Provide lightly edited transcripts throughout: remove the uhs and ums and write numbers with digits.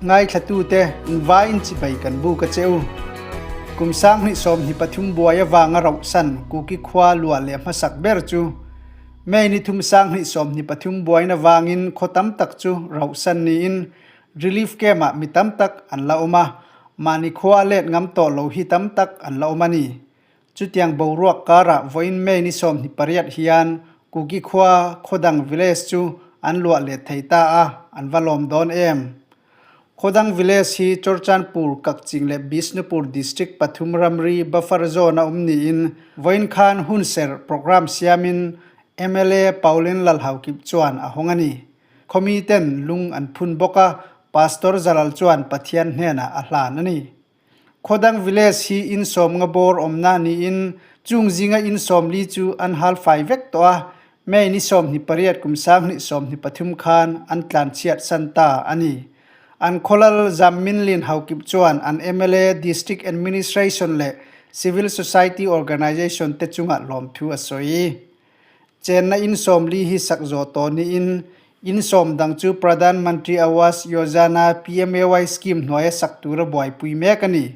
Ngaithlatute, invaiin chibai kan buk a che u. Kum 2023 buai avanga rauhsan Kuki khua luah leh hmasak ber chu May ni thum 2023 buaina vangin khaw tam tak chu rauhsan niin Relief camp ah mi tam tak an la awm a, mahni khua let ngam tawh lo hi tam tak an la awm a ni. Chutiang boruak karah vawiin May ni 28 hian Kuki khua Khawdang Village chu an luah let thei ta a, an va lawm dawn em? Khawdang Village hi Churchandpur, Kakching leh Bishnupur District pathum ramri buffer zone a awm niin vawiin khan hunserh programme siamin mla Pauline Lalhaukip chuan a hawng a ni. Khawmi ten lung an phun bawk a, Pastor Zalal chuan Pathian hnenah a hlan a ni. Khawdang Village hi in sawmnga bawr awmna niin chung zinga in 40 chu an hal fai vek tawh a, May ni 28 kum 2023 khan an tlanchhiat san ta a ni. An khawlal Zamminlin Haokip chuan an mla, District Administration leh Civil Society Organisation te chungah lawmthu a sawi. Chenna in 40 hi sak zawh tawh niin in sawm dang chu Pradhan Mantri Awas Yojana, PMAY, scheme hnuaia sak tura buaipui mek a ni.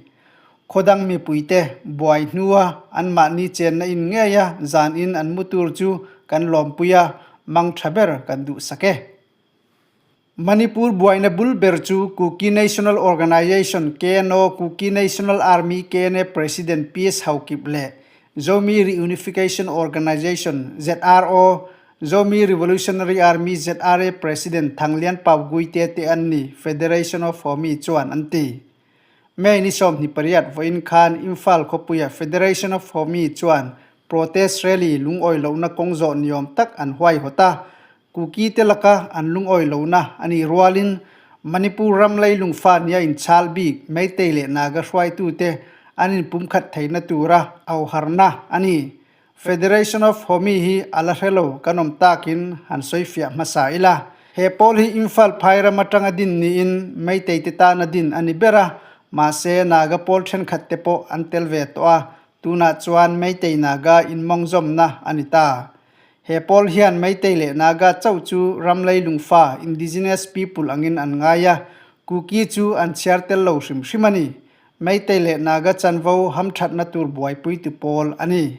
Khawdang mipuite buai hnua anmahni chenna in ngeia zan in an mu tur chu kan lawmpui a, mang tha ber kan duhsak e. Manipur buaina bul ber chu Kuki National Organization, KNO, Kuki National Army, KNA, President PS Haokip leh Zomi Reunification Organization, ZRO, Zomi Revolutionary Army, ZRA, President Thanglian Pau Guite te an ni, Federation of Homi chuan an ti. May ni 28 vawiin khan Imphal khawpuia Federation of Homi chuan protest rally lungawi lohna kawng zawh niawm tak an huaihawt a, Kuki te laka an lungawi lohna a nih rualin Manipur ram leilung fa nia inchhal bik Meitei leh Naga hruaitute an inpumkhat theihna tura auharna a ni. Federation of Homi hi a la hre lo kan awm takin han sawifiah hmasa ila. He pawl hi Imphal phai ram atanga din niin Meitei te tana din a ni ber a, mahse Naga pawl thenkhat te pawh an tel ve tawh a, tunah chuan Meitei Naga inmawngzawmna a ni ta. He pawl hian Meitei leh Naga chauh chu ram leilung fa, indigenous people, angin an ngai a, Kuki chu an chhiar tel lo hrim hrim a ni. Meitei leh Naga chanvo hamthatna tur buaipuitu pawl a ni.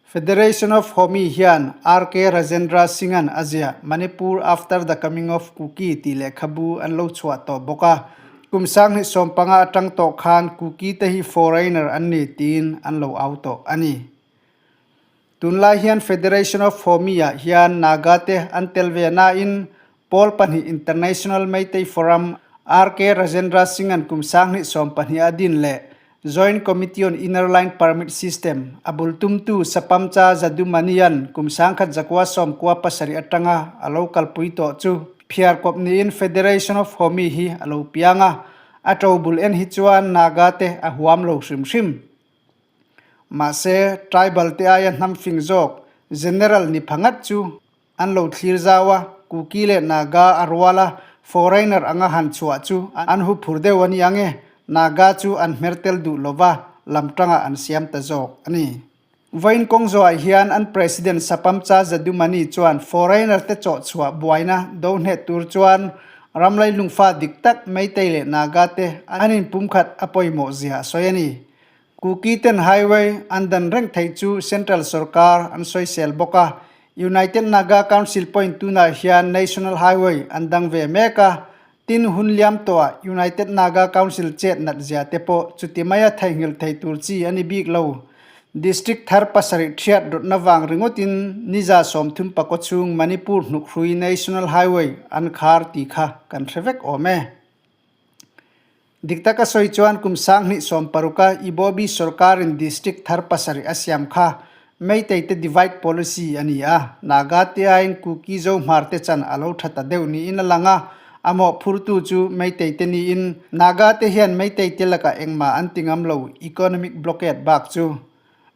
Federation of Homi hian RK Rajendra Singh-a'n a ziah Manipur After the Coming of Kuki tih lehkhabu an lo chhuah tawh bawk a. Kum 2015 atang tawh khan Kuki te hi foreigner an ni tiin an lo au tawh a ni. Tunlai hian Federation of Homi-ah hian Naga te an tel ve nain pawl pahnih International Meitei Forum RK Rajendra Singh-a'n kum 2012 a din leh Joint Committee on Inner Line Permit System a bul tumtu Sapamcha Jadumani-a'n kum 1997 atanga a lo kalpui tawh chu phiar kawp niin Federation of Homi hi a lo piang a, a ṭobul en hi chuan Naga te a huam lo hrim hrim. Mahse, tribal te aia hnam fing zawk General ni pha ngat chu an lo thlir zau a, Kuki leh Naga a rual a, foreigner anga han chhuah chu an hu phur deuh a ni ang e, Naga chu an hmer tel duh lo va, lam tangah an siam ta zawk a ni. Vawiin kawng zawhah hian an President Sapamcha Jadumani chuan foreigner te chawh chhuah buaina do hneh tur chuan ram leilungfa dik tak Meitei leh Naga te an inpumkhat a pawimawh zia a sawi a ni. Kuki ten highway an dan reng theih chu Central sorkar an sawisel bawk a, United Naga Council point tunah hian National Highway an dang ve mek a, tin hun liam tawhah United Naga Council chet nat zia te pawh chuti maia theihnghilh thei tur chi a ni bik lo. District thar pasarih thiat rawtna vang ringawtin niza 30 pakaw chhung Manipur hnukhrui National Highway an khar tih kha kan hre vek awm e. Dik taka sawi chuan kum 2016-a Ibobi sorkarin district thar pasarih a siam kha Meitei te divide policy a ni a, Naga te aiin Kuki Zohmar te chan a lo tha ta deuh niin a lang a, a mawhphurtu chu Meitei te niin Naga te hian Meitei te lakah engmah an ti ngam lo, economic blockade bak chu.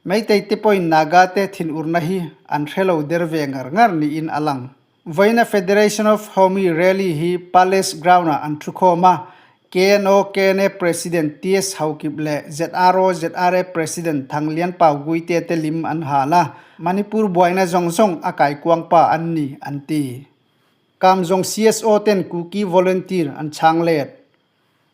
Meitei te pawhin Naga te thinurna hi an hre lo der ve ngar ngar niin a lang. Vawiina Federation of Homi Rally hi Palace Ground-ah an thukhawm a, KNO KNA President TS Haokip leh ZRO ZRA President Thanglian Pau Guite te lim an hal a, Manipur buaina zawng zawng a kaikuang pa an ni, an ti. Kamzawng CSO ten Kuki Volunteer an chhang let.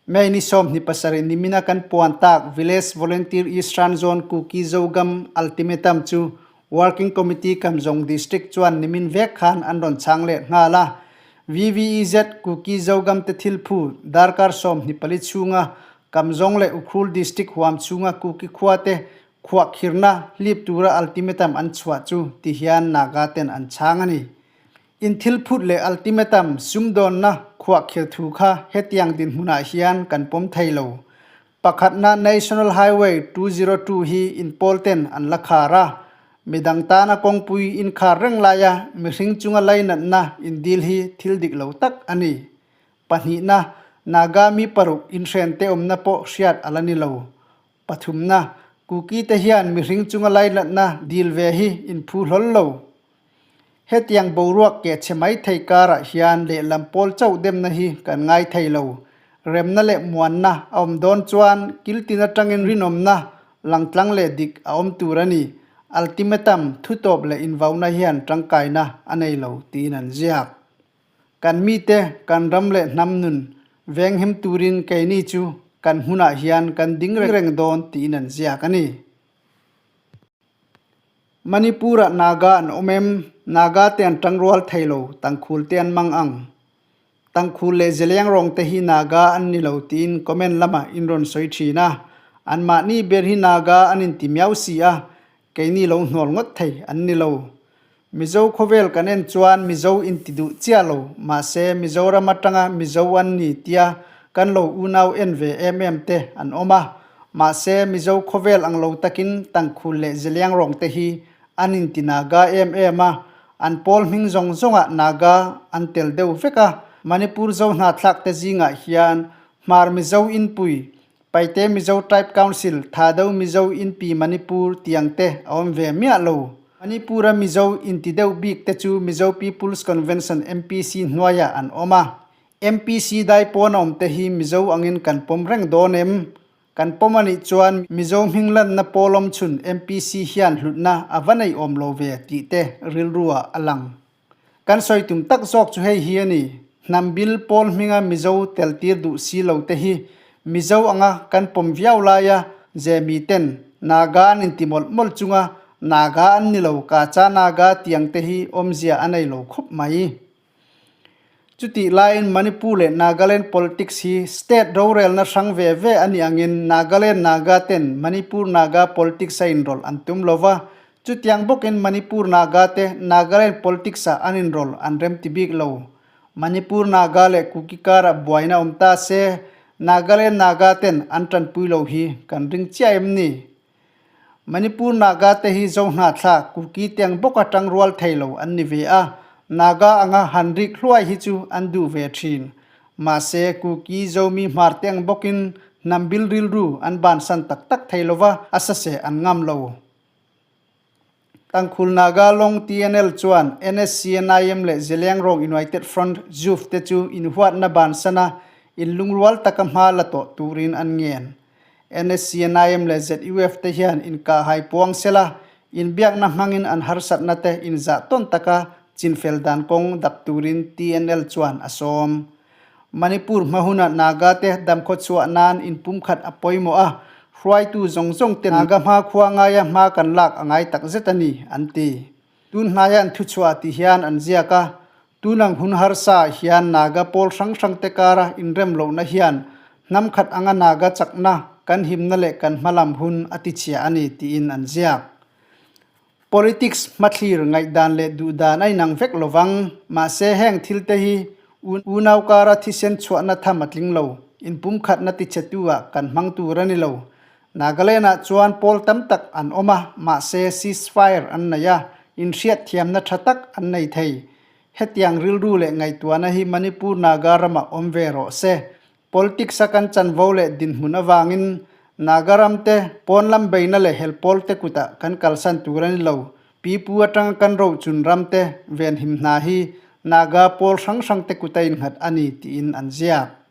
May ni 27 nimina kan puan tak Village Volunteer Eastern Zone Kuki Zogam Ultimatum chu Working Committee Kamzong District chuan nimin vek khan an rawn chhang leh nghal a. VVEZ Kuki Zogam te thil phu darkar 24 chhunga Kamzong leh Ukhrul District huam chhunga Kuki khua te khuahkhirna hlip tura ultimatum an chhuah chu ti hian Naga ten an chhang a ni. Inthilphut leh ultimatum sumdawnna khuahkhir thu kha hetiang dinhmunah hian kan pawm thei lo. Pakhatna National Highway 202 hi inpawl ten an la khar a, midang tana kawngpui inkhar reng laia mihring chunga lainatna indil hi thil dik lo tak a ni. Pahnihna, Naga mi paruk inhrente awmna pawh hriat a la ni lo. Pathumna, Kuki te hian mihring chunga lainatna dil ve hi inphu hlawl lo. Hetiang boruak keh chhe mai thei karah hian lehlam pawl chauh demna hi kan ngai thei lo. Remna leh muanna a awm dawn chuan kiltin atangin rinawmna, langtlang leh dik a awm tur a ni. Ultimatum, thutawp leh invauna hian tangkaina a nei lo tiin an ziak. Kan mite, kan ram leh hnam nun venghim turin keini chu kan hmunah hian kan ding reng dawn tiin an ziak a ni. Manipur-ah Naga an awm em? Naga te an tangrual thei lo, Tangkhul te an mang ang. Tangkhul leh Zeliangrong te hi Naga an ni lo tiin comment lamah in rawn sawi thin a. Anmahni ber hi Naga an inti miau si a, keini lo hnual ngawt thei an ni lo. Mizo khawvel kan en chuan Mizo inti duh chiah lo, mahse Mizoram atanga Mizo an ni tia kan lo unau en ve em em te an awm a. Mahse Mizo khawvel ang lo takin Tangkhul leh Zeliangrong te hi an inti Naga em em a, an pawl hming zawng zawngah Naga an tel deuh vek a. Manipur Zo hnathlak te zingah hian Hmar Mizo Inpui Paite Mizo Tribe Council, Thado Mizo Inpi Manipur tiang te a awm ve miah lo. Manipur-a Mizo inti deuh bik te chu Mizo People's Convention, MPC, hnuaiah an awm a. MPC dai pawn a awm te hi Mizo angin kan pawm reng dawn em? Kan pawm a nih chuan Mizo hming lanna pawl awm chhun MPC hian hlutna a va nei awm lo ve tih te rilru ah a lang. Kan sawi tum tak zawk chu hei hi a ni, hnam bil pawl hminga Mizo tel tir duh si lo te hi Mizo anga kan pawm viau laia Zemi ten Naga an inti mawlh mawlh chunga Naga an ni lo, Kacha Naga tiang te hi awmzia a nei lo khawp mai. Chutih laiin Manipur leh Nagaland politics hi state rorelna hrang ve ve a nih angin Nagaland Naga ten Manipur Naga politics a inrawlh an tum lo va, chutiang bawkin Manipur Naga te Nagaland politics ah an inrawlh an remti bik lo. Manipur Naga leh Kuki karah buaina awm ta se Nagaland Naga ten an tanpui lo hi kan ring chiah em ni? Manipur Naga te hi Zohnahthlak, Kuki te ang bawka tangrual thei lo an ni ve a, Naga anga han rik hluai hi chu an duh ve thin. Mahse, Kuki, Zomi, Hmar te ang bawkin hnam bil rilru an bansan tak tak thei lova, a saseh an ngam lo. Tangkhul Naga Long TNL chuan NSCNIM leh Zeliangrong United Front, ZUF, te chu inhuatna bansana inlungrual taka hma la tawh turin an ngen. NSCNIM leh ZUF te hian inkahhai puang sela, inbiakna hmangin an harsatna te inzah tawn taka chinfel dan kawng dap turin TNL chuan a sawm. Manipur hma huna Naga te damkhaw chhuah nan inpumkhat a pawimawh a, hruaitu zawng zawng te Naga hmakhua ngaia hma kan lak a ngai takzet a ni, an ti. Tun hnaia an thuchhuah ti hian an ziak a, Tunang hun harsa ah hian Naga pawl hrang hrang te kara inrem lohna hian hnam khat anga Naga chakna kan himna leh kan hmalam hun a tichhia a ni tiin an ziak. Politics hmathlir ngaihdan leh duhdan a inang vek lovang, mahse heng thil te hi unau kara thisen chhuahna tham a tling lo, inpumkhatna tichhetu ah kan hmang tur a ni lo. Nagaland ah chuan pawl tam tak an awm a, mahse ceasefire an nei a, inhriatthiamna tha tak an nei thei. Hetiang rilru leh ngaihtuahna hi Manipur Naga ramah awm ve rawh se. Politics a kan chanvo leh dinhmun avangin Naga ram te pawn lam beihna leh hel pawl te kutah kan kalsan tur a ni lo. Pipu atanga kan rochun ram te venhim hna hi Naga pawl hrang hrang te kuta innghat a ni tiin an ziak.